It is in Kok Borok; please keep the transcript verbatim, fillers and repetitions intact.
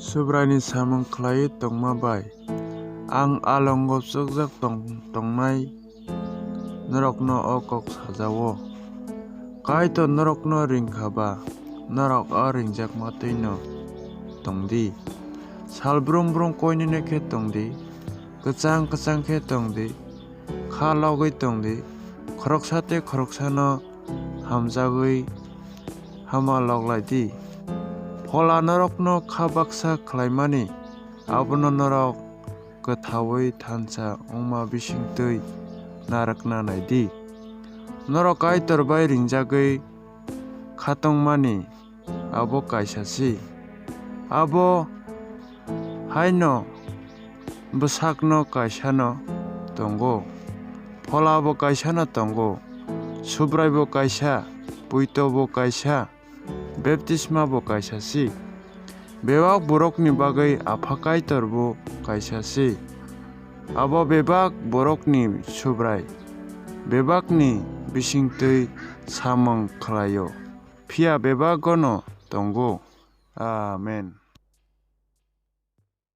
Subraini samung khlaiwi tongma bai ang alongo chukjak tong-, tongnai norokno o kok sajao. Kaitor norokno ring kha ba, norok o ringjakma twi'-no tong di. Sal brum brum koinene khe tong di, kwchang kwchang khe tong di, kha logwi tong di, khoroksa tei khoroksano hamjagwi hama lok lai di. Phola norokno kha baksa khlaimani, abono norok kwthaui thansa wngma bising twi narwkna nai di. Norok Kaitor bai ringjagwi khatungmani abo kaisa si. Abo haino bwsakno kaisano tongo, pholabo kaisano tongo, Subraibo kaisa, puitobo kaisa, baptismabo kaisa si. Bebak borokni bagwi Apha Kaitorbo kaisa si. Abo bebak borokni Subrai, bebakni bisingtwi samung khlaio, phiya bebagono tongo. Amen.